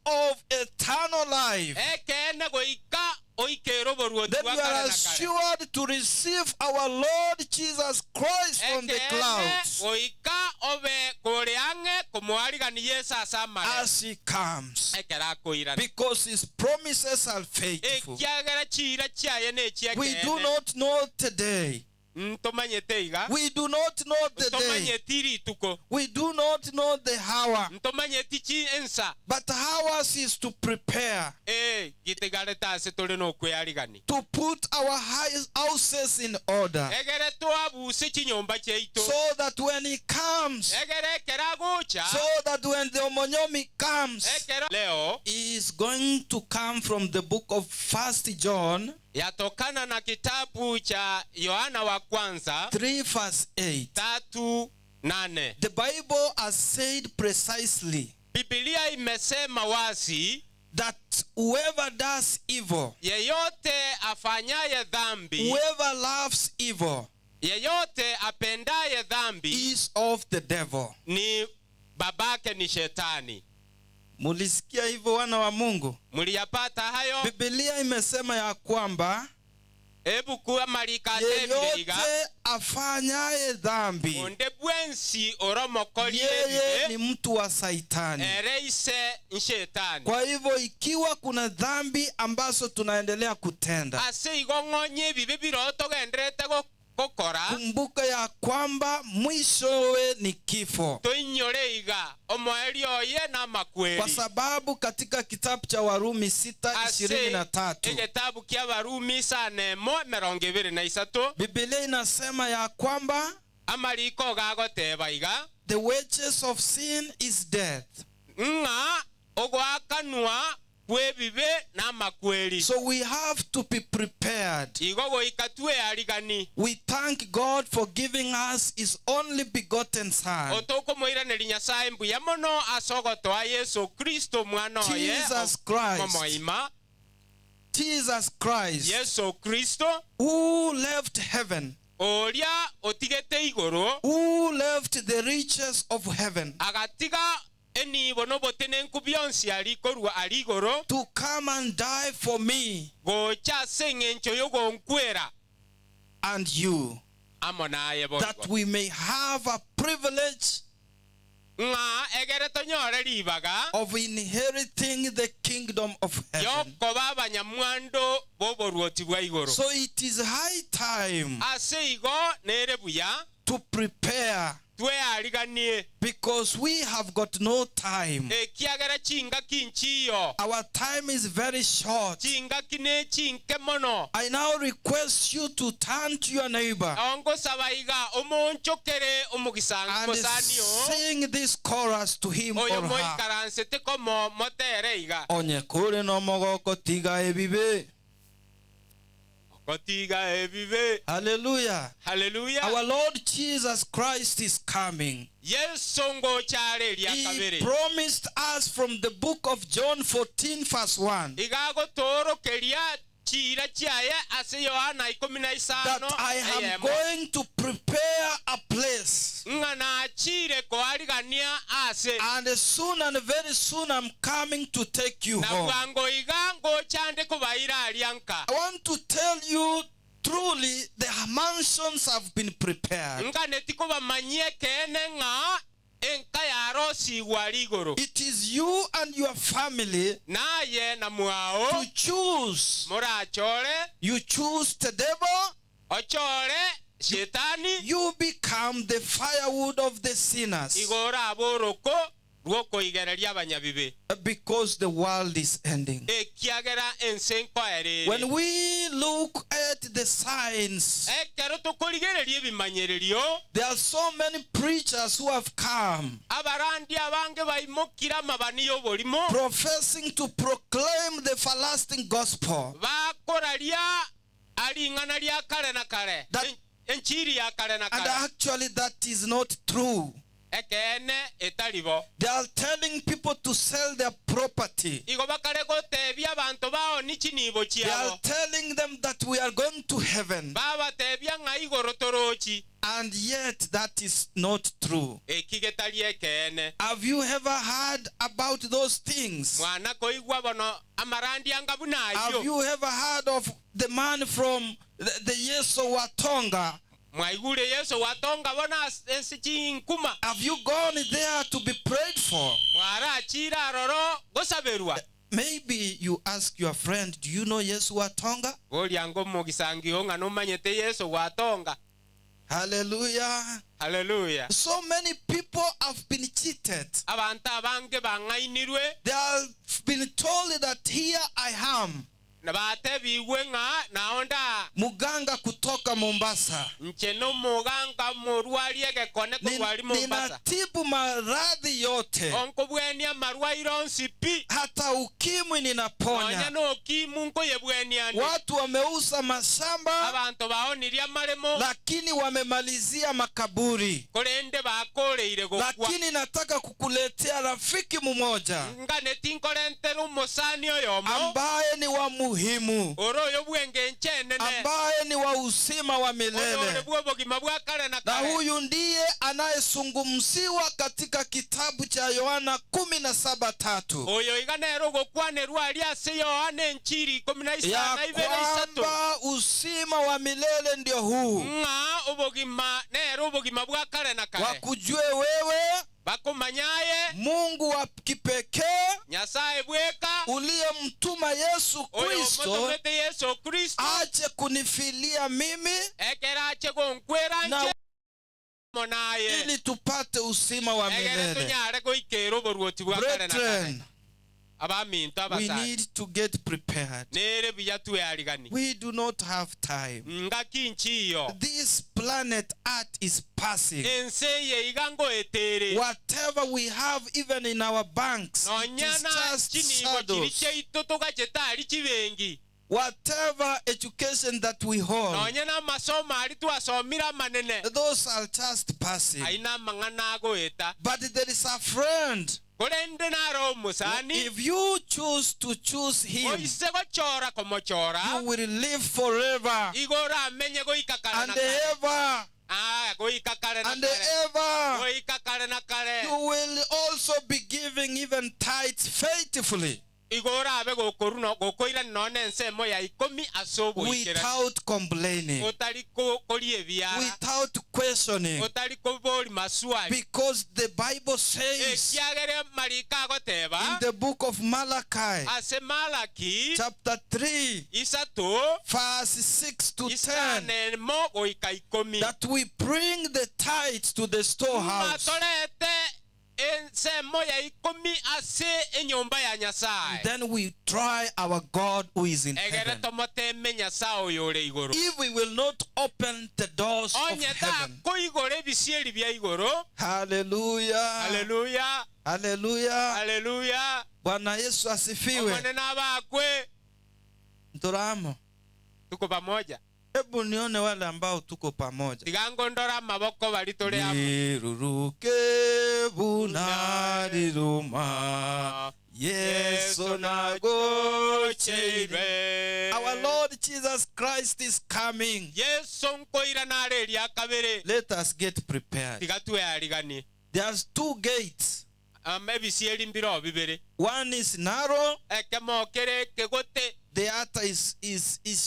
of eternal life. Ekeene goika oikere oboruoti Then bwa you are kare na kare. assured to receive our Lord Jesus Christ on the Ekeene clouds goika obe kore ang'e komoarigani Yeso ase amare as he comes. ekero akoirana. Because his promises are faithful. Ekiagera chiira chiaye We do nechi'ekeene. not know today. Ntomanyete iga. We do not know the day. Ntomanyeti rituko. We do not know the hour. Ntomanyeti chi ensa. But ours is to prepare. Ee, gitigarete ase tore nokwearigani. To put our houses in order. Egere toabuse chinyomba chiaito. So that when he comes. Egere ekero agocha. So that when the omonyomi comes. Ekero Leo. He is going to come from the book of First John. Yatokana na kitabu cha Yohana wa kwanza 3 verse 8. 3:8. The Bible has said precisely. Biblia imesema wazi. That whoever does evil. Yeyote afanyaye dhambi. Whoever loves evil. Yeyote apendaye dhambi. Is of the devil. Ni babake ni shetani. Mulisikia hivyo wana wa Mungu? Muliyapata hayo? Biblia imesema ya kwamba Ebuku amariko atebire iga, yeyote afanyaye dhambi Onde bwensi oromokori yeye ni ebibe, mtu wa Saitani. ere ise nshetani. Kwa hivyo ikiwa kuna dhambi ambazo tunaendelea kutenda, Ase igo ng'onye ebibe biro togenderete gokora, kumbuka ya kwamba mwishowe ni kifo. Toinyore iga omoerio oye namakweri. Kwa sababu katika kitabu cha Warumi sita Ase ishirini na tatu egetabu kia Warumi 5 23, Biblia inasema ya kwamba amariko gagoteba iga, the wages of sin is death. Ng'a ogoakanwa kw'ebibe namakweri. So we have to be prepared. Igo goika twearigani. We thank God for giving us his only begotten son. Otokomoiraneria Nyasaye mbuya mono ase ogotoa Yeso Kristo omwana oye Jesus Christ. omoima. Jesus Christ. Yeso Kristo. Who left heaven. Oria otigete igoro. Who left the riches of heaven. Agatiga enibo nobotenenku bionsi ari korwa ari igoro. To come and die for me. Gocha ase eng'encho yogonkwera. And you. Amo naye boigo. That we may have a privilege. Ng'a egere tonyore ribaga. Of inheriting the kingdom of heaven. Yokoba abanyamwando b'oboruoti bwa igoro. So it is high time. Ase igo nere buya. To prepare. Tweariganie. Because we have got no time. Ekiagera chingaki nchiyo. Our time is very short. Chingaki ne chinke mono. I now request you to turn to your neighbor. Ongosaba iga omonchokere And omogisango sing this chorus to him or oyo her. moikaransete komo motere iga. Onye kore nomogoko tiga ebibe. Kotiga ebibe. Hallelujah. Hallelujah. Our Lord Jesus Christ is coming. Yesu ngocha areria He kabere. promised us from the book of John 14 verse 1. Iga gotorokeria chira chiaye ase Yohana 15 That I am going to prepare a place. Ng'a nachire koarigania ase. And soon and very soon I'm coming to take you Na home. bwango iga ngochande kobaira aria nka. I want to tell you truly the mansions have been prepared. Nganeti kobamanyie kene ng'a enka yarosigwa rigoro. It is you and your family Naye na mwao to choose. Morachore. You choose the devil. Ochore shetani. You become the firewood of the sinners. Igora aboroko rwokoigereria abanyabibe. Because the world is ending. Ekiagera ense nkoerere. When we look at the signs, Ekero tokorigereria ebimanyererio, there are so many preachers who have come abarandi abange baimokire amabani y'oborimo, professing to proclaim the everlasting gospel. Bakoraria aring'ana ria kare na kare. That Enchiri ya kare na And kare. actually that is not true. Ekeene etari bo. They are telling people to sell their property. Igo bakare gotebia abanto baoni chinibo They are chiabo. telling them that we are going to heaven. Babatebia ng'a igoro torochi. And yet that is not true. Eki getari ekeene. Have you ever heard about those things? Mwana koigwa bono amarandi anga buna Have ayio. you ever heard of the man from the Yesu wa Tonga? Mwaigure Yesu watonga bona ase chinkuma. Have you gone there to be prayed for? Mwarachire aroro gosaberwa. Maybe you ask your friend, Do you know Yesu wa Tonga? Boria ngo omogisangio ng'a nomanyete Yesu watonga. Hallelujah. Hallelujah. So many people have been cheated. Abanto abange bang'ainirwe They have been told that here I am, na batebigwe ng'a naonda muganga kutoka Mombasa. nche nomoganga morwari egekone korwari Mombasa. Ninatibu maradhi yote, Onkobwenia amarwaire onsi pi. hata ukimwi Nonya ninaponya. nokimu nkoyebwenia ande. Watu wameuza mashamba, Abanto baonirie amaremo lakini wamemalizia makaburi. korende bakoreire gokwa. Lakini nataka kukuletea rafiki mmoja Ngane tinkorentera omosani oyomo ambaye ni wa muhimu, oro oyo bwenge enche enene ambaye ni wa uzima wa oyore milele. bwa obogima bwa kare na Na kare. huyu ndiye anayezungumziwa katika kitabu cha Yohana 17:3 Oyo iga nere ogokwanerwa aria ase Yohana enchiri ikomi na ya isano ibere isato kwamba uzima wa milele ndio huu, ng'a obogima nere obogima bwa kare na kare wakujue wewe bakomanyaye Mungu wa kipekee Nyasaye bweka uliyemtuma Yesu oyo Kristo omotomete Yesu Kristo aje kunifilia mimi ekere ache gonkwera na nche monaye ili tupate uzima wa egere milele. tonyare goikera oboruoti bwa kare na kare. Brethren, Abaminto we abasani need to get prepared. nere buya twearigani We do not have time. ngaki nchiyo This planet Earth is passing. ense eye iga ngoetere Whatever we have, even in our banks, it nonya is na just chinibo chiri shadows. chiaito togachete ari chibengi Whatever education that we hold, nonya na amasomo ari twasomire amanene those are just passing. aina amang'ana agoeta But there is a friend. korende naro omosani If you choose to choose him, oise gochora komochora you will live forever igo oramenye goika kare and na kare ever Ah, goika kare na and kare ever. goika kare na kare You will also be giving even tithes faithfully igo orabe gokoru gokoirani nonye ensemo ya ikomi ase oboikerani without complaining, otari koria ebiara without questioning. otari kobori maswali Because the Bible says ekiagere marika in agoteba the book of Malachi, ase Malaki chapter 3, isato verse 6 to 10, isano emo goika ikomi that we bring the tithes to the storehouse. matorete ensemo ya ikomi ase enyomba ya Nyasaye Then we try our God who is in egere heaven. tomoteme Nyasaye oyo ore igoro If we will not open the doors of onye heaven. takoigora ebisieri bia igoro. Hallelujah. Haleluya. Hallelujah. Haleluya. Bwana Yesu asifiwe. Omone nabakwe Ntoramo. tuko pamoja. Hebu nione wale ambao tuko pamoja. Tiga ndora amaboko bari tore amo. Liruruke bunariruma Yesu nagocheire. Our Lord Jesus Christ is coming. Yesu nkoira nare eria kabere. Let us get prepared. Tiga tweariganie. There's two gates. Ebisieri mbiro bibere. One is narrow, Ekemo kere kegote. the other is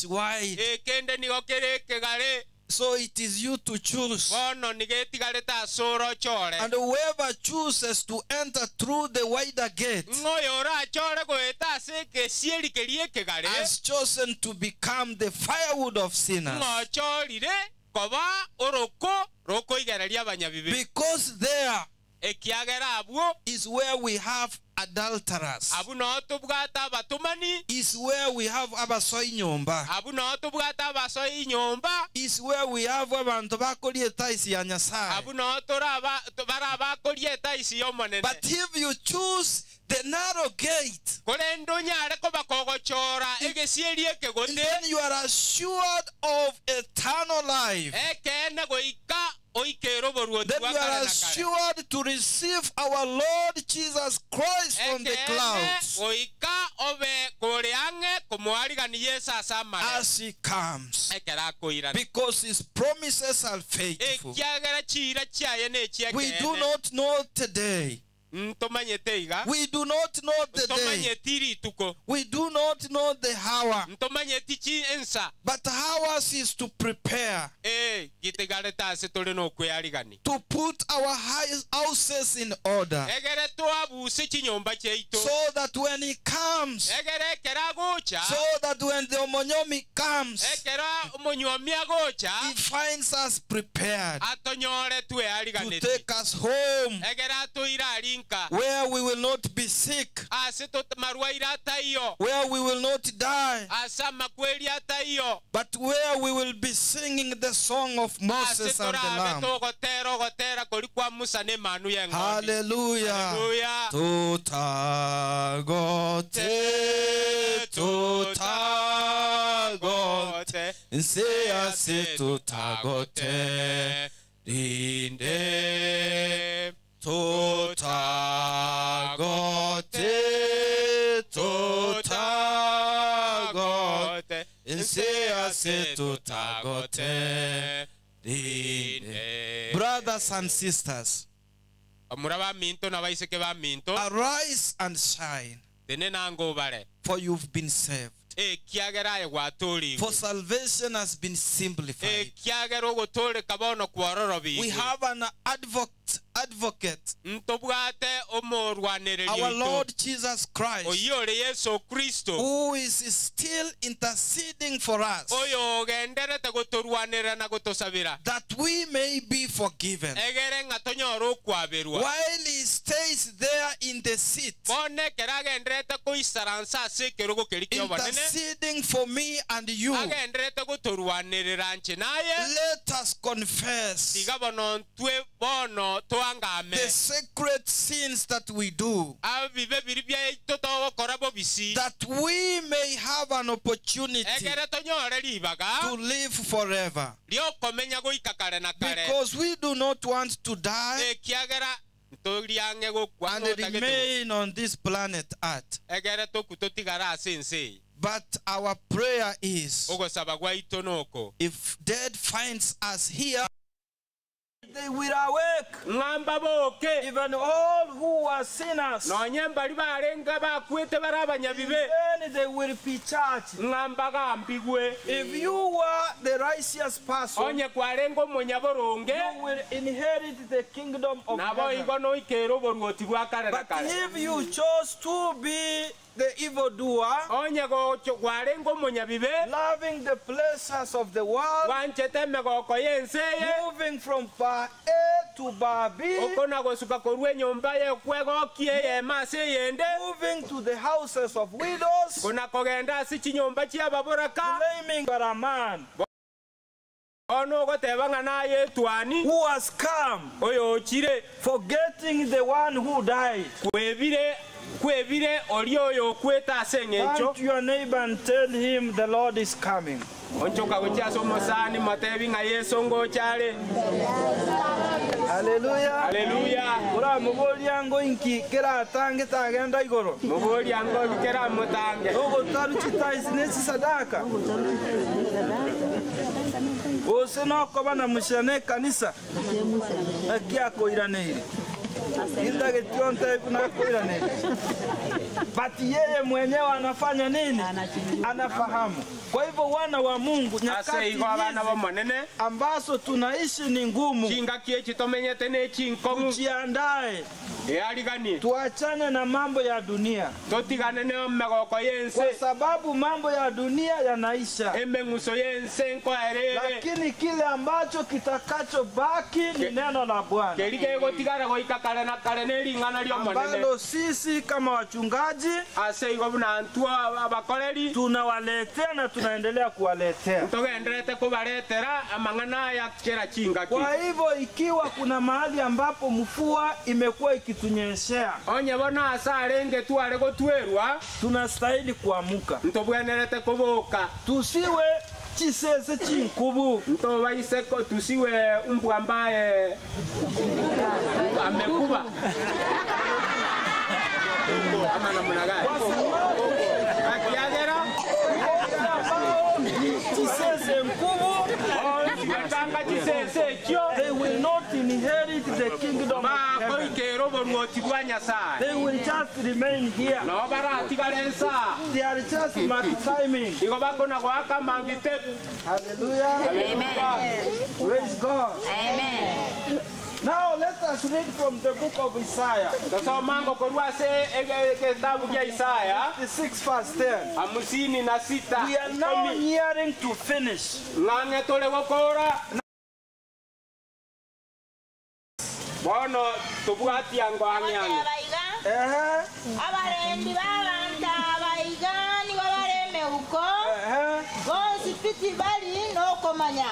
wide. Ekende nigo kere kegare. So it is you to choose. Bono nigo etigarete ase orochore. And whoever chooses to enter through the wider gate Ng'oyo orachore goeta ase ekesieri keria ekegare. has chosen to become the firewood of sinners. Ng'ochorire koba oroko rokoigereria abanyabibe. Because there Ekiagera abwo is where we have adulterers, abu noo tobwate abatomani is where we have abasoi nyomba, abu noo tobwate abasoi nyomba is where we have abantu bakoria etaisi ya Nyasaye. abu noo barabakoria etaisi y'omonene. But if you choose the narrow gate, Korende onyare koba kogochora egesieri ekegote then you are assured of eternal life. ekeene goika Oikere oboruoti Then bwa you are kare na kare. assured to receive our Lord Jesus Christ from the Ekeene, clouds goika obe kore ang'e komoarigani Yesu ase amare as he comes. ekero akoirana. Because his promises are faithful. Ekiagera chiira chiaye We nechi'ekeene. do not know today. Ntomanyete iga. We do not know the day. Ntomanyeti rituko. We do not know the hour. Ntomanyeti chi ensa. But ours is to prepare, Eh, gitigarete ase tore nokwearigani. to put our houses in order, Egere twabuse chinyomba chiaito. so that when he comes, Egere ekero agocha. so that when the Omonyomi comes, Ekero omonyomi agocha. he finds us prepared Atonyore to tweariganeti. take us home Egere atoira arinka. where we will not be sick, Ase marwaire ataiyo. where we will not die, Ase amakweri ataiyo. but where we will be singing the song of Ase Moses and the torabe Lamb. togotera ogotera kori kwa Musa ne Emanu y'eng'ondi. Hallelujah. Hallelujah. Tutagote, tutagote, nse ase tutagote, rinde. Tutagote, tutagote, nse ase tutagote, rinde. Brothers and sisters, Bamura ba minto na baiseke ba minto arise and shine, tene nango bare for you've been saved. ekiagera aye gwatorigwe For salvation has been simplified. ekiagera ogotoreka bono We kwororobigwe have an advocate, ntobwate omorwanereria our oito Lord Jesus Christ, oyo ore Yesu Kristo who is still interceding for us oyo ogenderete gotorwanerera na gotosabera that we may be forgiven. egere ng'a tonyore okwaberwa While he stays there in the seat, bono ekero agenderete koisaransa ase ekerogo keri kia obonene interceding for me and you, agenderete gotorwanerera nche naye let us confess tiga bono ntwe bono twangame the sacred sins that we do, abibe biri byaito togokora bobisi that we may have an opportunity egere tonyore ribaga to live forever. riokomenya goika kare na kare Because we do not want to die ekiagera ntoriang'e gokwa and notagete remain on this planet Earth. egere toku totigara ase ense eye But our prayer is, ogosaba gwaito noko if death finds us here, they will awake. ng'amba boke Even all who are sinners, nonye mbari barenga bakwete bari abanyabibe then they will be charged. ng'amba gambigwe If you were the righteous person, onye kwarenga omonyaboronge you will inherit the kingdom of nabo heaven. igo noikere oboruoti bwa kare na But kare if you chose to be the evildoer, onye gocho kwarenga omonyabibe loving the pleasures of the world, gwanchete emegoko y'ense eye moving from bar A to bar B, okona gosuka korwa enyomba yekwegokia eyema ase eyende moving to the houses of widows, kona kogenda ase chinyomba chiababoraka claiming you are a man ono ogoteba ng'a naye etwani who has come, oyo ochire forgetting the one who died. kwebire kwebire ori oyo okwete ase eng'encho Turn to your neighbor and tell him the Lord is coming. onchoka gochia ase omosani motebi ng'a Yesu ngochare. Hallelujah. Haleluya. Uramuboria ngo inki keratange tagenda igoro. Muboria ngo keramutange. Ogotaru chitaisi nechisadaka. Gose nokoba na mushane kanisa. Akiakoiraneire. Indagetionte nakoiraneire. But yeye mwenyewe anafanya nini? Anafahamu. Kwa hivyo wana wa Mungu, Ase nyakati igo abana hizi bomonene ambazo tunaishi ni ngumu, chingaki echi tomenyete ne chinkong'u tujiandae, eariganie tuachane na mambo ya dunia, totigane ne megoko kwa y'ense sababu mambo ya dunia yanaisha, emeng'uso y'ense nkoerere lakini kile ambacho kitakachobaki ni neno la Bwana keri kegotigara goika kare na kare nering'ana riomonene ambalo sisi kama wachungaji ase igo buna ntwo abakoreri tunawaletea na tunaendelea kuwaletea. ntogenderete kubaretera amang'ana aya kera chingaki Kwa hivyo ikiwa kuna mahali ambapo mvua imekuwa ikitunyeshea, onye bono ase arenge tware gotwerwa tunastahili kuamuka, ntobwenerete kuboka tusiwe Chisese chinkubu. Ntobaise tusiwe umbwa ambaye amekuba ama namna gani? Akiagera Chisese nkubu. onsi chisese ekio They will not inherit the kingdom of heaven. bakoikera oboruoti bwa Nyasaye They will just remain here. no baratigara ensa They are just mark timing. igo bakona goaka mangite. Hallelujah. Amen. Praise God. Amen. Now let us read from the book of Isaiah, Tosomango korwa ase eketabu kia Isaya the 6 verse 10. 56. We are now nearing to finish. Ng'ang'e tore gokora bono tobwatia ngo ang'e ang'e. Abaiga abarendi b'abantu abaiga nigo bare emeuko bonsi piti bari n'okomanya.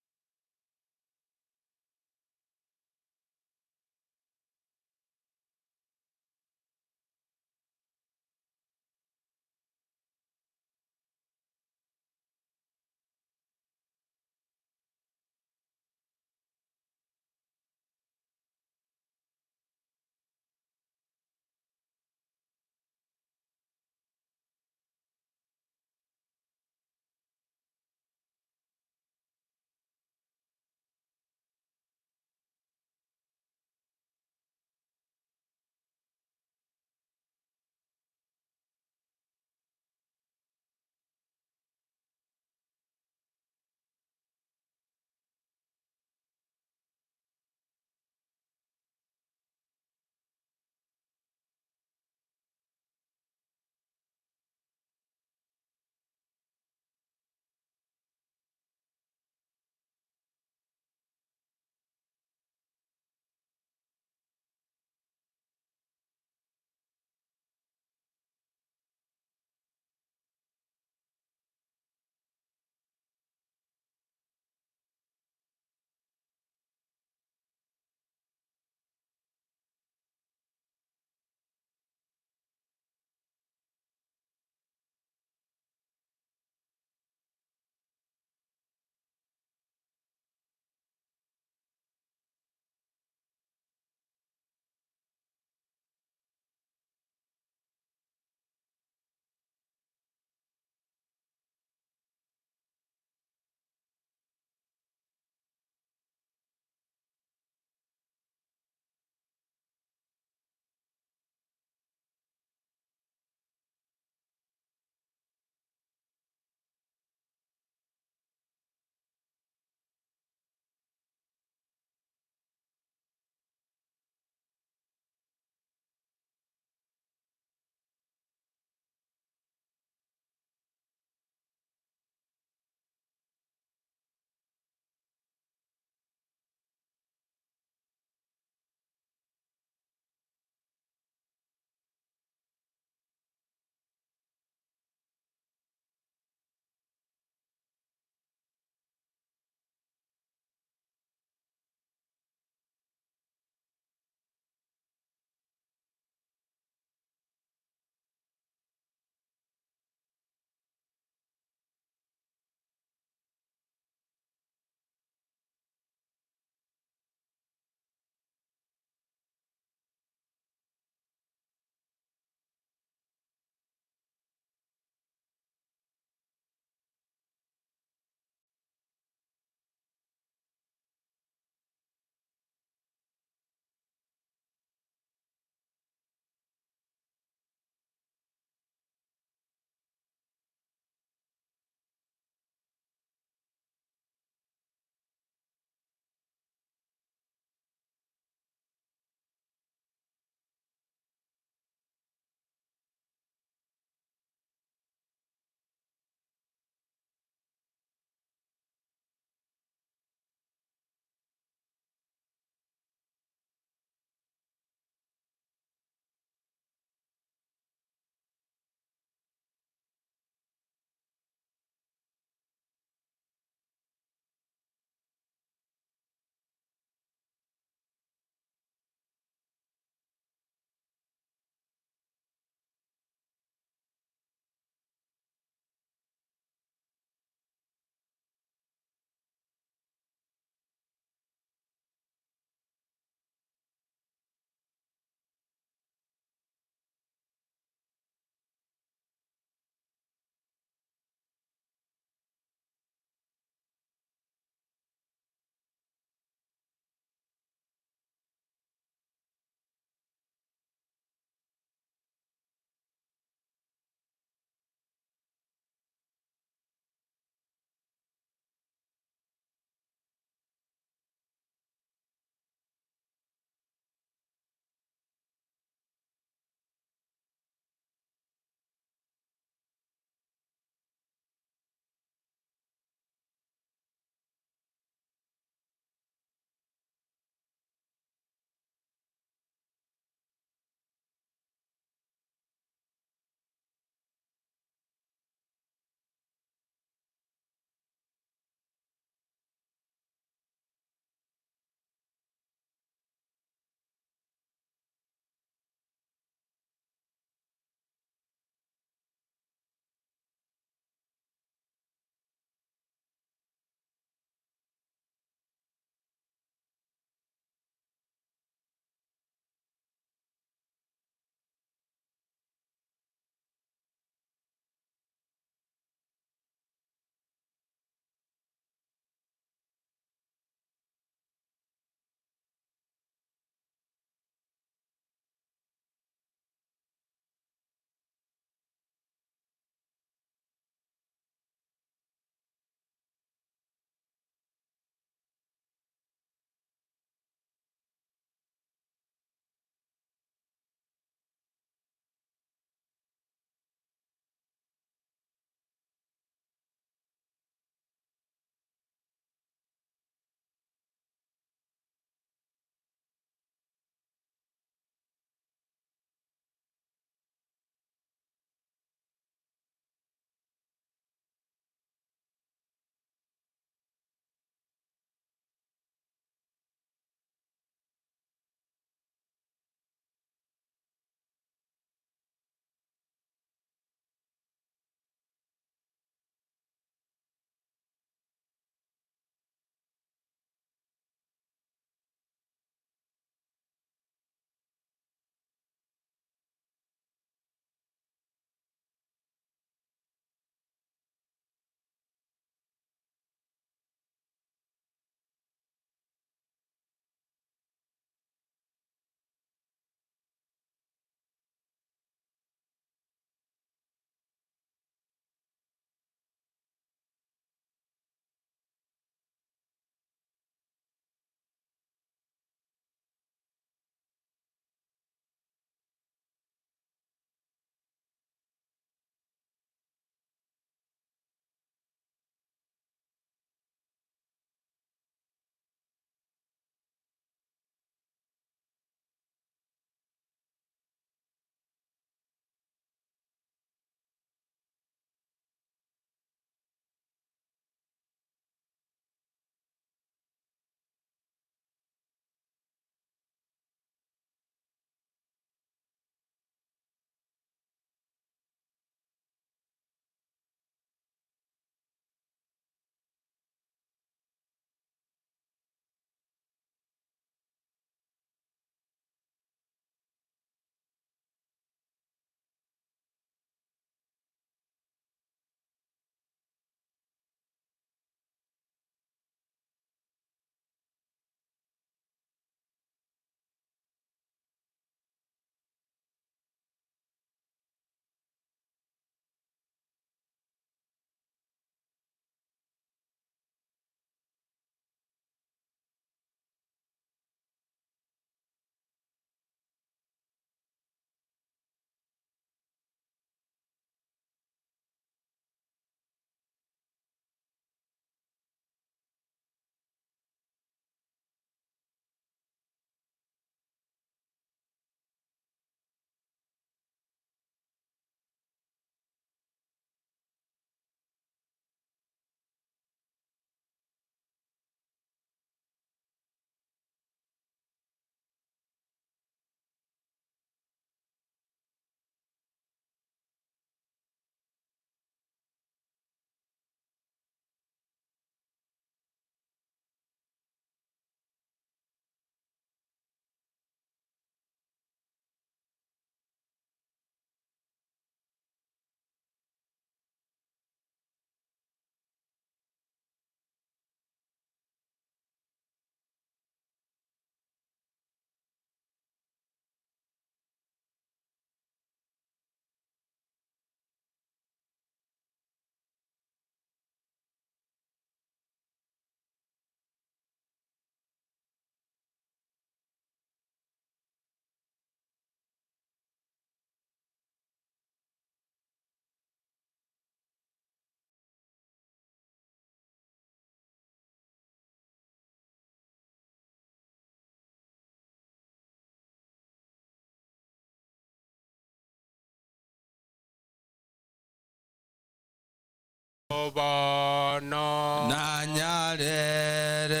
Bono. Nanyarere.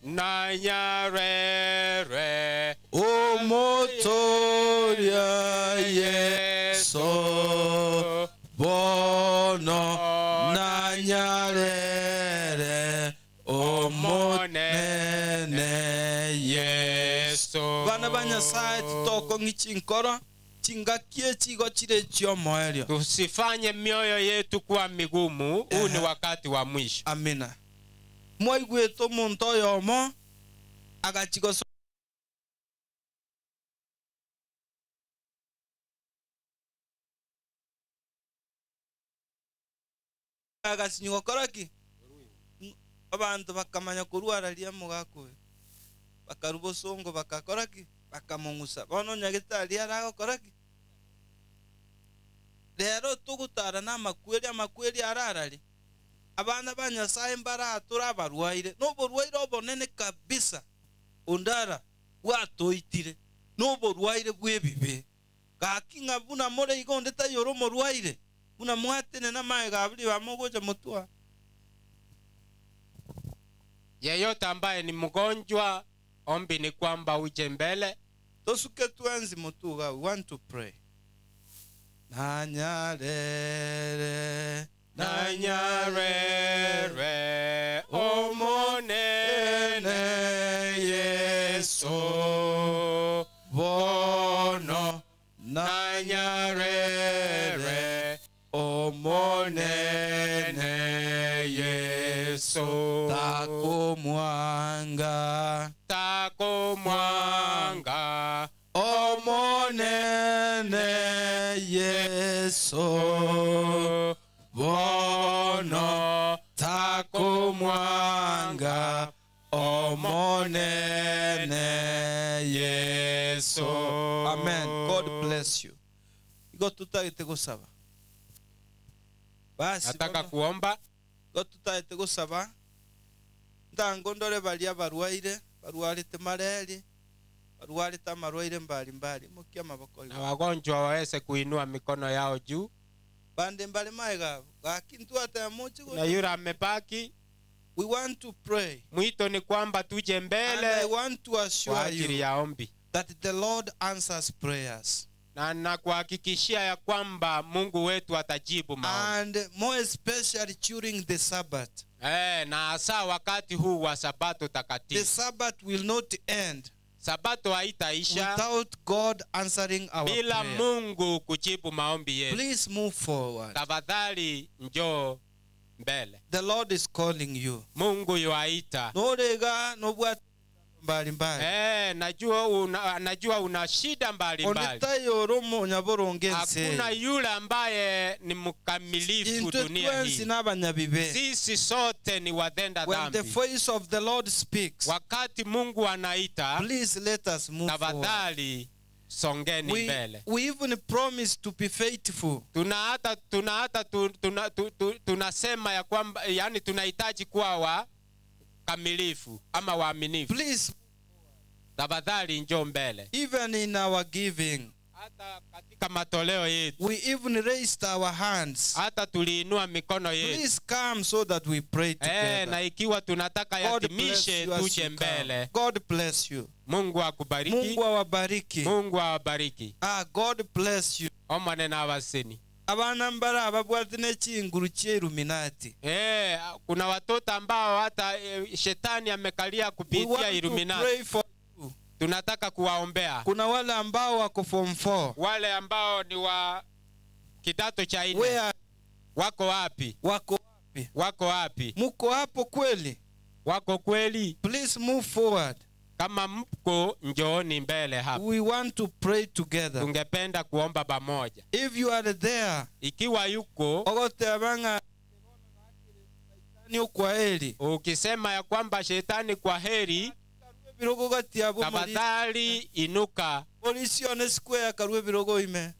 Nanyarere. Omotoria Yeso. Bono nanyarere omonene Yeso. Bana ba Nyasaye titokong'i chinkoro chingaki echigo chire chiomoerio. Tusifanye mioyo yetu kuwa migumu. Huu ni wakati wa mwisho. Amina. Mwaigwete omonto oyomo agachi agasinyi gokora ki abanto bakamanya korwara ria mogakoe bakaru bosongo bakakora ki bakamong'usa bono nyagetari aragokora ki rero togotara na amakweri amakweri ararari abana ba Nyasaye mbaratura abarwaire noborwaire obonene kabisa ondara bwatoitire noborwaire bw'ebibe gaki ng'a buna more igo onde tayora omorwaire buna mwatene na maye gaburi bamogocha motwa. Yeyote ambaye ni mgonjwa, ombi ni kwamba uje mbele. Tosuke twenzi mutuga, we want to pray. Nanyarere Nanyarere omonene Yesu. Bono Nanyarere omonene Yesu. Takomwanga Takomwanga omonene Yesu. Bono takomwanga omonene Yesu. Amen. God bless you. Igo tutagete gusaba. Basi Nataka kuomba. Igo tutagete gusaba. Ndango ndore baria barwaire, barwarite mareri, barwarite amarwaire mbali mbali. Mukia maboko. Na wagonjwa waweze kuinua mikono yao juu. Bande mbali maega. Gakintu ata mochi. Na yule amebaki. We want to pray. Mwito ni kwamba tuje mbele. And I want to assure kwa ajili you ya ombi. that the Lord answers prayers. Na nakuhakikishia ya kwamba Mungu wetu atajibu maombi. And more especially during the Sabbath. Na hasa wakati huu wa Sabato takatifu. The Sabbath will not end. Sabato haitaisha without God answering our bila prayer. Mungu kujibu maombi yetu. Please move forward. Tafadhali njoo mbele. The Lord is calling you. Mungu yuaita. Norega nobwa mbali mbali. Najua una shida mbali mbali. Onetayo romo nyaboronge nse. Hakuna yule ambaye ni mkamilifu dunia hii. Sisi sote ni watenda When dhambi. the voice of the Lord speaks, wakati Mungu anaita, please let us move forward. Tafadhali songeni mbele. We even promise to be faithful. Tunasema ya kwamba, yani tunahitaji kuwa wa kamilifu ama waaminifu. Please, tafadhali njoo mbele. Even in our giving, hata katika matoleo yetu, we even raised our hands. Hata tuliinua mikono yetu. Please come so that we pray together. Na ikiwa tunataka God bless yatimishe, you as tuje you come. mbele. God bless you. Mungu akubariki. Mungu awabariki. Mungu awabariki. God bless you. Omwane na abaseni. Abana mbara ababwate n'echinguru ch'Illuminati. Kuna watoto ambao hata shetani amekalia kupitia We want to Illuminati. pray for you. Tunataka kuwaombea. Kuna wale ambao wako form 4. Wale ambao ni wa kidato cha 4. Where? Wako wapi? Wako wapi? Wako wapi? Muko hapo kweli? Wako kweli? Please move forward. Kama mko, njooni mbele hapa. We want to pray together. Tungependa kuomba pamoja. If you are there, ikiwa yuko, ogote abanga ni kwa heri. Ukisema ya kwamba shetani kwa heri, Birogo gati ya bomo tafadhali inuka. Polisi one square karue birogo ime.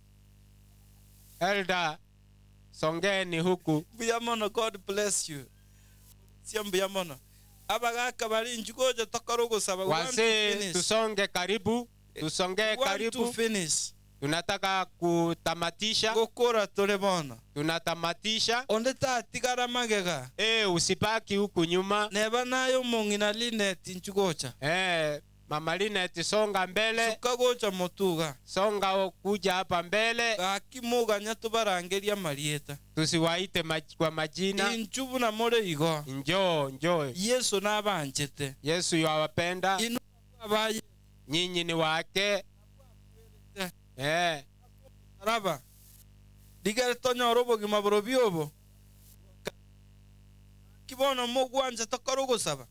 Elder, songeni huku. Mbuya mono, God bless you. Sia mbuya mono. Abagaka bari njugoje tokoro gusaba. We want to Wazee, finish. tusonge karibu, tusonge We want to karibu. finish. Tunataka kutamatisha. Ngokora tore bono. Tunatamatisha. Onde tatigara magega. Eh, usibaki huku nyuma. Neba naye omong'ina Linet inchu gocha. Eh, Mama Linet songa mbele. Suka gocha motuga. Songa kuja hapa mbele. Gaki moganya tobarangerie amarieta. Tusiwaite kwa majina. Inchu buna more igo. Njoo, njoo. Yeso nabanchete. Yesu yuwapenda. Inwe abaye. Nyinyi ni wake. Eh. Araba. Rigere tonyore obogima borobio obo. Ki bono mogwancha tokore ogosaba.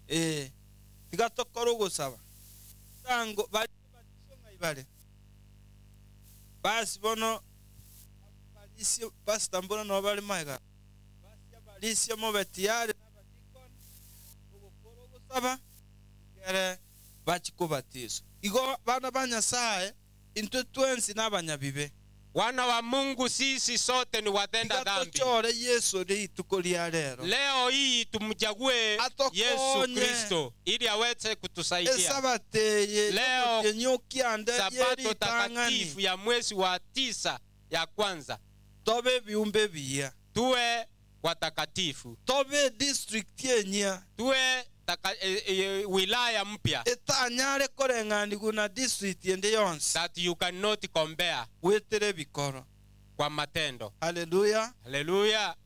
Eh. Tiga tokore ogosaba. Tango bari batiso ng'ai bare. Basi bono abarisia pastor mbuna nabo bare magega. Basi abarisia mobe tiyari na abadikoni ogokora ogosaba rigere bachi kobatiswa. Igo bana ba Nyasaye intwe twensi nabanyabibe. Wana wa Mungu sisi sote ni watenda Tiga dhambi. tochore Yesu rituko ria rero. Leo hii tumchague Yesu Atokonye. Kristo ili aweze kutusaidia. Esabato eye Leo yomotienyi okianda Sabato yeritang'ani. takatifu ya mwezi wa 9 ya kwanza. Tobe ebiumbe ebiya. Tuwe watakatifu. Tobe district enyia. Tuwe wilaya mpya. Etanyare koreng'anigwa na district ende yonsi. That you cannot compare. Wetere bikoro. Kwa matendo. Hallelujah. Hallelujah.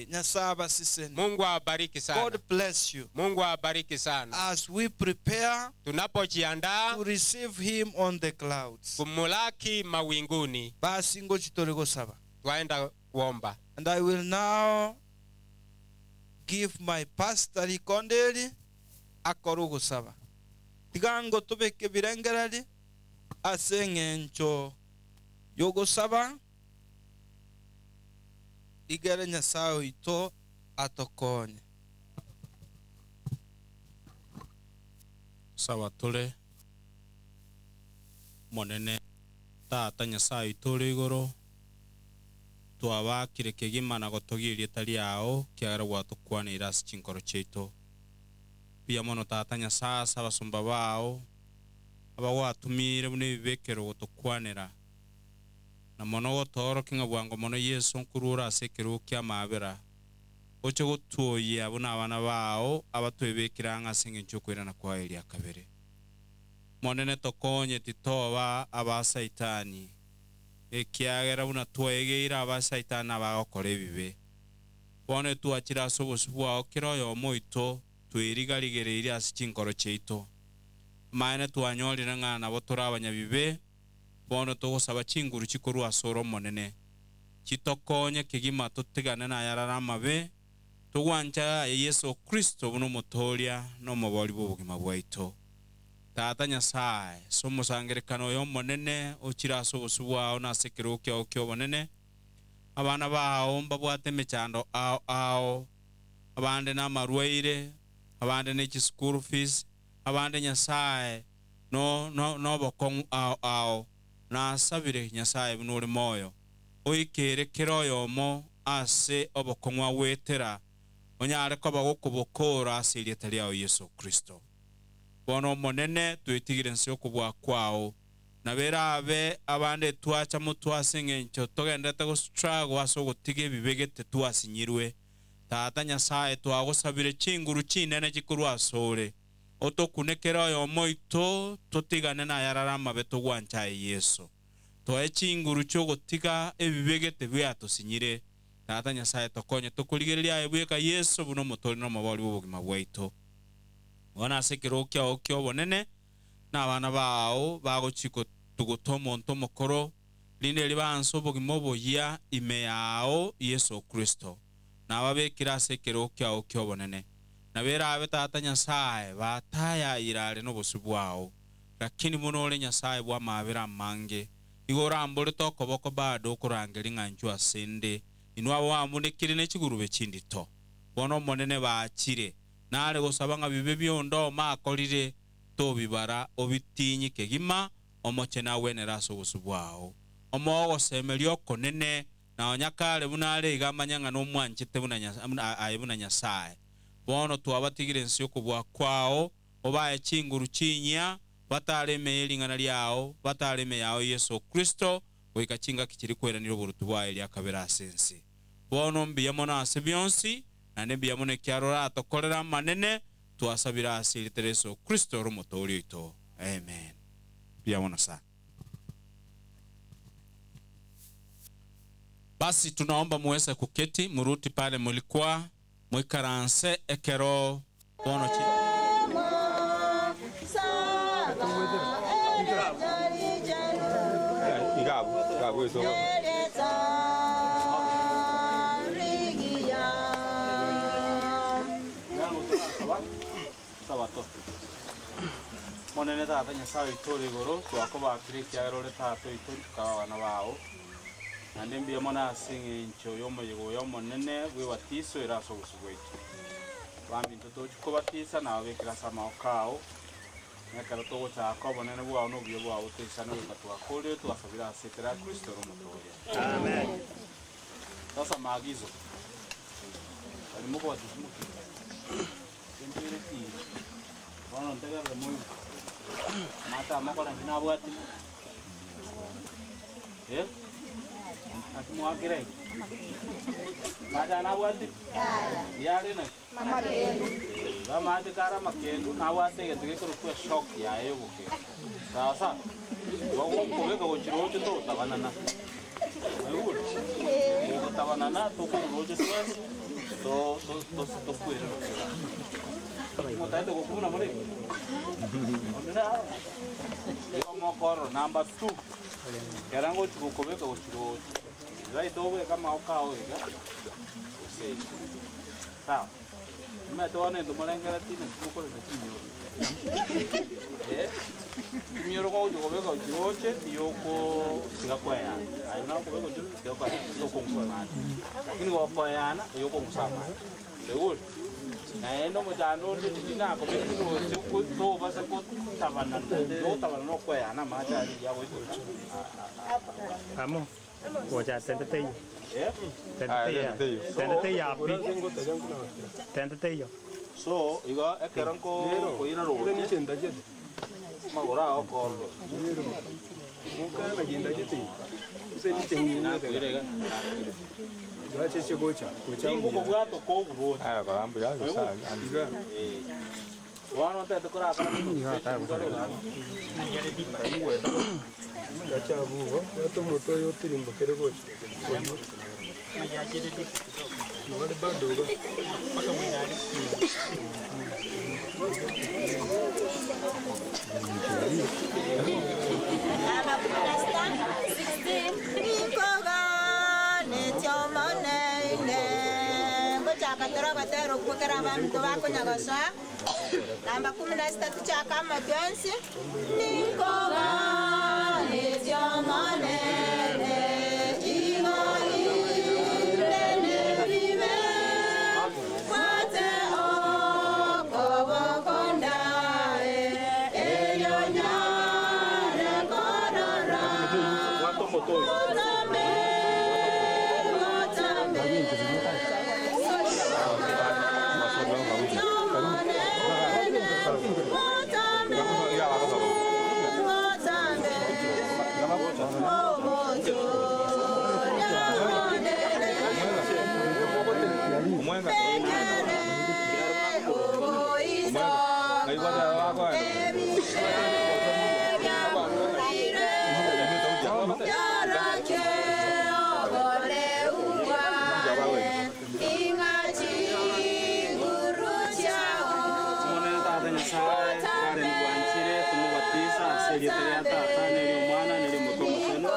Nyasaye abasiseni. Mungu awabariki sana. God bless you. Mungu awabariki sana. As we prepare tunapojiandaa to receive him on the clouds. kumulaki mawinguni. Basi ngochi tore gosaba. Twaenda kuomba. And I will now give my pastor Rikonderi akore ogosaba. Tiga ngo tobeke birengereri ase eng'encho yogosaba igere Nyasaye oito atokonye. Sawa tore monene tata Nyasaye oito ore igoro twabakire kegima na gotogia erieta riao kiagera gwatokwaneire ase chinkoro chiaito. Mbuya mono tata Nyasaye ase abasomba bao abagwatumire buna ebibekero gotokwanera na mono gotoorokia ng'a bwango mono Yeso nkorure ase ekerogo kia amabera oche gotuoyia buna abana bao abatwebekire ang'e ase eng'encho y'okoirana kwaye eria kabere. Monene tokonye titoba aba Saitani, ekiagera buna twaegeire aba Saitani abagokora ebibe. Bono etwachire ase obosio bwao kera oyomo oito twerigarigereirie ase chinkoro chiaito. Amaene twanyorire ng'a nabo tore abanyabibe, bono togosaba chinguru chikorwa ase ore Omonene, chitokonye kegima totigane nayarare amabe, togwancha aye Yeso Kristo buna Omotoria na Omobori bw'obogima bwaito. Tata Nyasae, ase omosangererekano oyo omonene ochire ase obosio bwao na ase ekerogo kiao ki'obonene, abana bao mbabwate emechando ao ao, abande namarwaire, abande ne chischool fees, abande Nyasae no no nobokong'u ao ao. Nasabire Nyasae buna ore moyo, oikere kera oyomo ase obokong'u agwetera, onyare koba gokobokora ase erieta riao Yeso Kristo. Bono Omonene, twetigire inse y'okobua kwao, nabo erabe abande twacha motwe ase engencho togenderete gostruggle ase ogotiga ebibe gete twasinyirwe. Tata Nyasae, twagosabire chinguru chinene chikorwa asore, otokune kera oyomo oito totigane nayarare amabe togwancha aye Yeso. Toe chinguru chi'ogotiga ebibe gete biatosinyire. Tata Nyasae, tokonye tokorigereria aye bweka Yeso buna Omotoori na Omobori bw'obogima bwaito. Bono ase ekerogo kiao ki'obonene, na abana bao bagochia gotuguta omonto omokoro, rinde erio baanse obogima oboyia ime yao Yeso Kristo, nababekire ase ekerogo kiao ki'obonene. Nabo erabe Tata Nyasae, batayaire are nobosio bwao. Lakini buna ore Nyasae bw'amaabera amange, igo oramborete okoboko bado okorangeria ng'a inchuo ase 'nde, inwe abo bamunekire ne chigurube chindito. Bono Omonene baachire, nare gosaba ng'a bibe bionde omakorire, tobibara, obitinyi kegima, omochene agwenere ase obosio bwao. Omoe ogosemeria okonene, na onye kare buna are iga amanye ng'a nomwanchete buna aye buna Nyasae. Bono twabatigire inse y'okobua kwao, obae chinguru chinyia, Batare ime ye ring'ana riao, batare ime yao Yeso Kristo, goika chingaki chiria kweranire oboruoti bwaye eria kabere ase ense. Bono mbuya mono ase bionsi, naende mbuya mono ekiagera oratokorere amanene, twasabire ase erieta ria Yeso Kristo ore Omotooria oito. Amen. Mbuya mono sana. Basi tunaomba muweze kuketi, murudi pale mulikuwa, moikaranse ekero bono chi. Sabato. Omonene Tata Nyasae oito ore igoro, twakobakire ekiagera ore Tata oito intwe tokaba abana bao. Naende mbuya mono ase eng'encho y'omoyega oyo omonene bw'ebatiso ere ase obosio bwaito. Baminto tochia kobatisa nababekire ase amaboko ao, na ekero togochaka obonene bwao na obuya bwao botoisane goika twakorire twasabire ase etera ya Kristo ore Omotooria. Sasa maagizo. Baria mokobatisa moki? Empira etiire. Bono ntegerere moigwe. Amache aya mokora inche nabwate. Eh? Naki mwakire iga? Amache aya nabwate? Yare naki? Eh, amache kare amakendu nabwate egento gekorokwa eshock yaye yobokendu. Sawa sawa? Igo gokobeka gochia roche togotabanana. Mwaigure? Togotabanana tokorwa roche twensi to- to- to- tokwere roche. Motaete gokuna more igo? Onde nare? Igo mokorora number two, ekero ngochia gokobeka gochia roche, right obeke amagoko ao iga, gose iga. Sawa? Omanyete bono intwe morengeretie naki mokorenda chimioro. Eh, chimioro gogochia kobeka gochia roche, tiyokoo tiga koeyana. Aye buna okobeka gochia roche tiga koeyana, tokong'usa amache. Lakini gokoeyana, oyokong'usa amache. Oigure? Naende omochando onde riria nakobekire roche ko tobasa gotabanana, togotabanana okoeyana amache aria riria agoitoka Amo, gocha tente teiyo. Eh? Tente teiyo. Tente teiyo api. Tente teiyo. So, igo ekero nko koira roche, amagoro ao okorora. Nakoira iga, nakoira. Tingokobwata okoburoche. Eh. Bono ntagete korakora Ngochaka tore ogotera okwo ekero abanto bakonya gosoa. Namba kumi na sita tochake amo twensi. Ninkoganetie Omonene, igo inde nebibe, bwate okoboko ndae, erio nyare korora. Motambe, motambe, Omonene Tata Nyasae, kare nigwanchire tomobatisa ase erieta ria Tata, na eria Omwana, na eria Omoika Omochenu.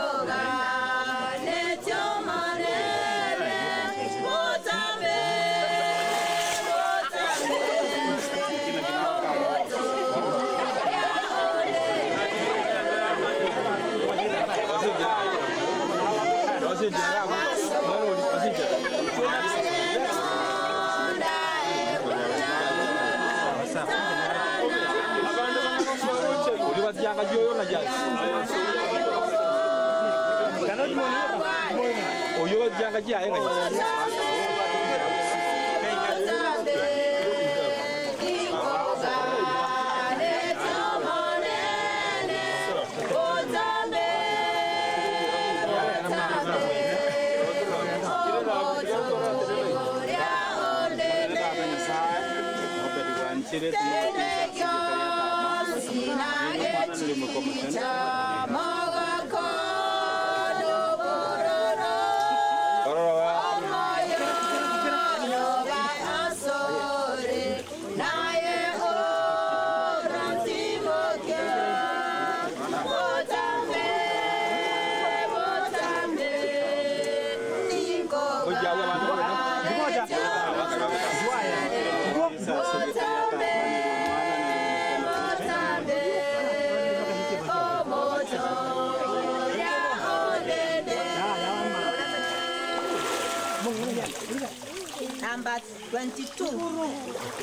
Number 22.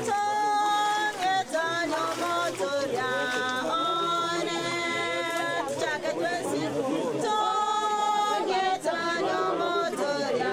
Tonge tonyo moto ya one. Chaka twensi. Tonge tonyo moto ya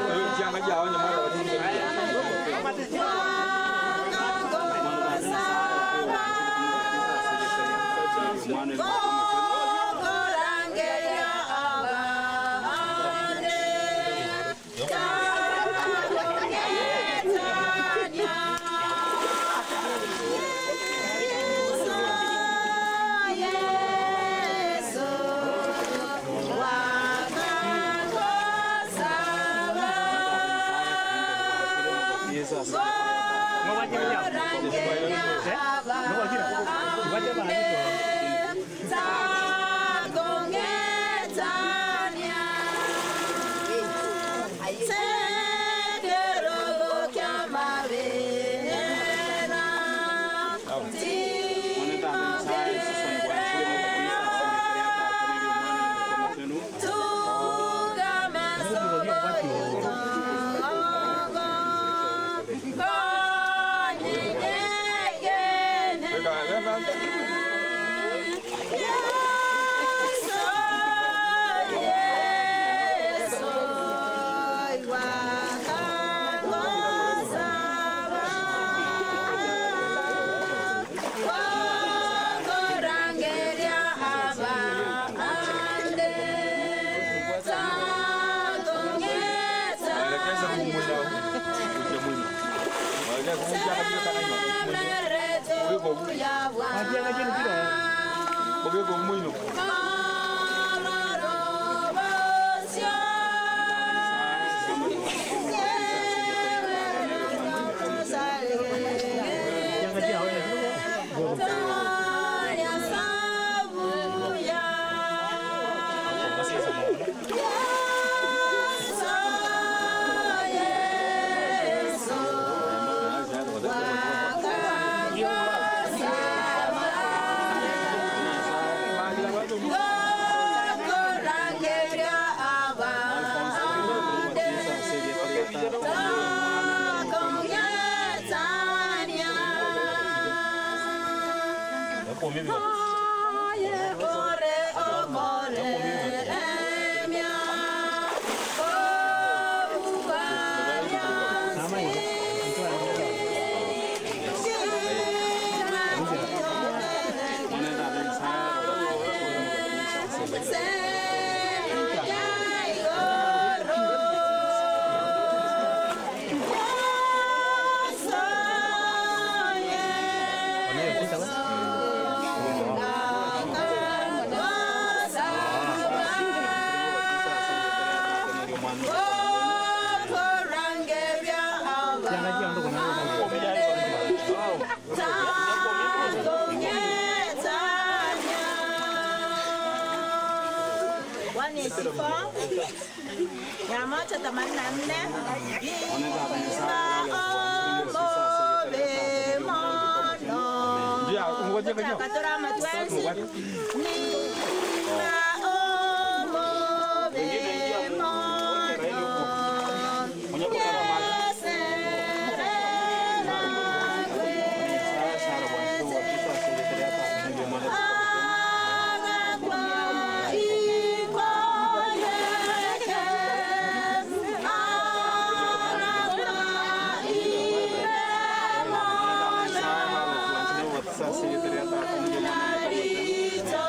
Narita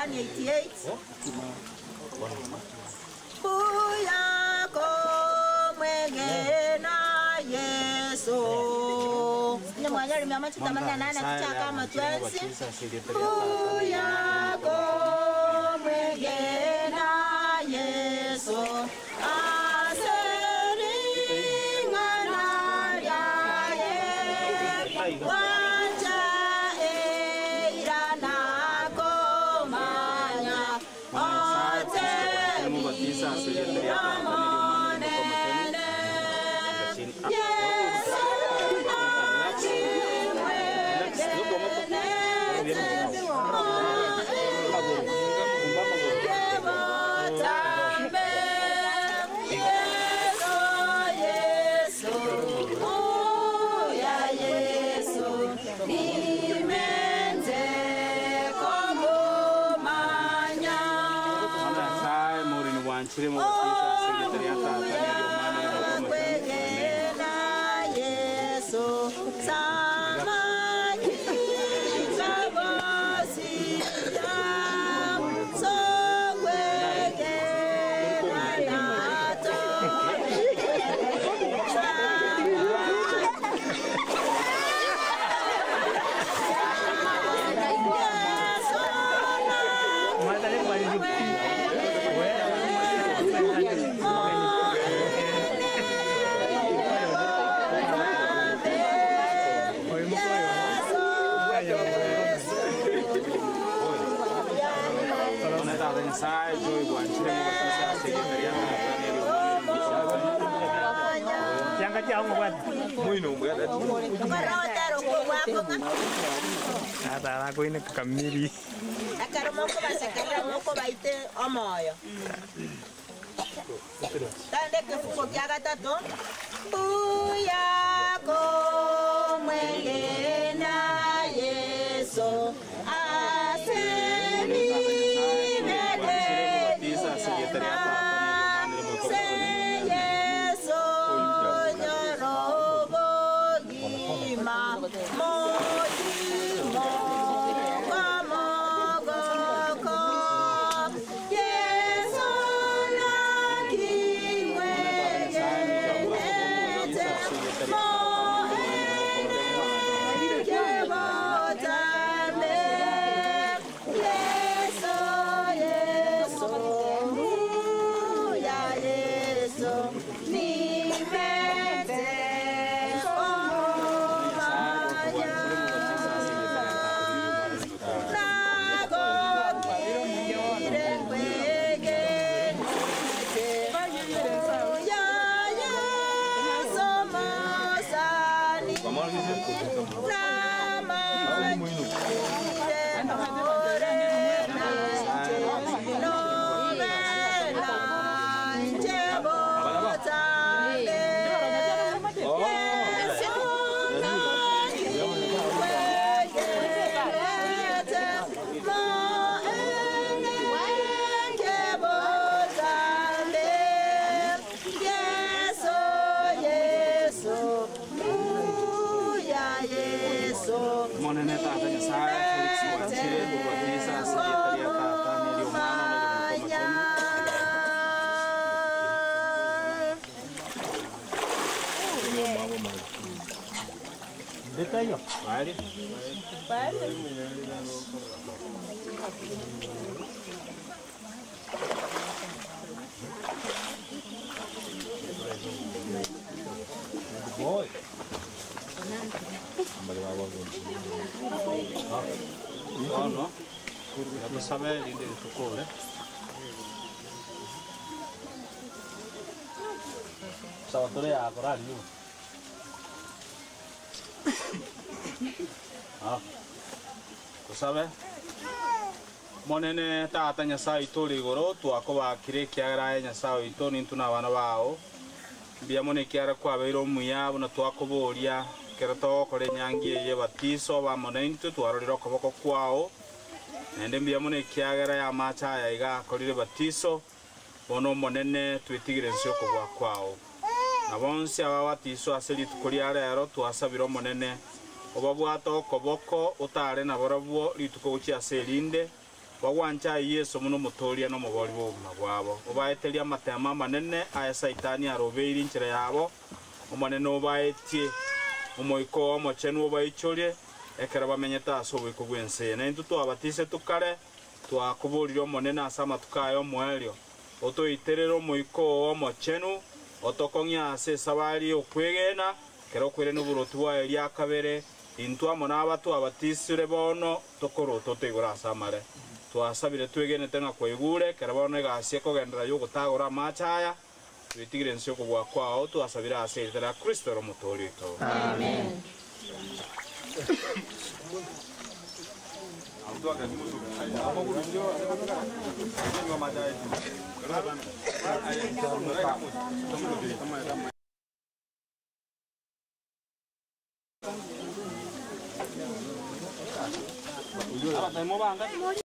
188. Buyako mwegena Yesu. Ne mwanyori 188 tuchaka amatwensi. Buyako mwegena Yesu. Aseringana lyaye. Wacha eira nakomanya. Nimenze Nyasaye muri bwanchire mubatiza ase ya tata neri omwana neri Kwegena Yesu samaki kabosiya sokwegena nato Ona tata Nyasaye joy bwanchire mubatiza ase ya tata neri omwana Yanga changu bwana. Okorotero kobwakong'a Ata bakoine kamiri. ekero mokobasekerera mokobaite omoyo tande ekefungo kia gatato mbuyako mwegena Yesu asemibededima se Yesu nyorobogima motimo kwamogoko Yesu nakimwegenete moenekebotame Yesu Yesu ya Yesu nimete omanya nagokire kwegenete ya Yesu mosani namanyire more nanje nobe nanje botane Yesu nakikwegenete moenekebotane Yesu Yesu ya Yesu Monene tata Nyasaye Felix bwanchire mubatiza ase ya tata neri omwana neri Manya. Bari Bono tusabe rinde tukore Salvatore ya korali yu. Ah. Tusabe. Monene tata Nyasaye ituri igoro twakobakire kiagera Nyasaye itu nintu na abana bao mbia mono ekiara kwabeire omuya buna twakoboria kero togokora enyangi eye batiso bamone intwe twarorire okoboko kwao naende mbuya mono ekiagera ya amache aya iga akorire batiso bono omonene twetigire nse okobua kwao na bonsi aba batiso ase rituko ria rero twasabire omonene obabwate okoboko otare na borobwo rituko gochia ase erinde Bagwancha aye Yeso buna Omotoria na Omobori bw'obogima bwabo. Obaeterie amatemo amanene aye Saitani arobeire inchera yabo, Omonene obaetie Omoika oo Omochenu obaichorie, ekero bamenyete ase oboiko bw'ense eye. Na intwe twabatisetwe kare, twakoborire Omonene ase amatuko aya omoerio, otoiterere Omoika oo Omochenu, otokong'ie ase esabari y'okwegena, ekero okoirania oboroti bwaye ria kabere, Intwe amo naba twabatisire bono tokorota otoigoro ase amare. Twasabire twegenete ng'a kwaigure, ekero bono egasi ekogenderera y'ogotagora amache aya, twetigire inse y'okobua kwao, twasabire ase erieta ria Kristo ere Omotooria oito. Amen.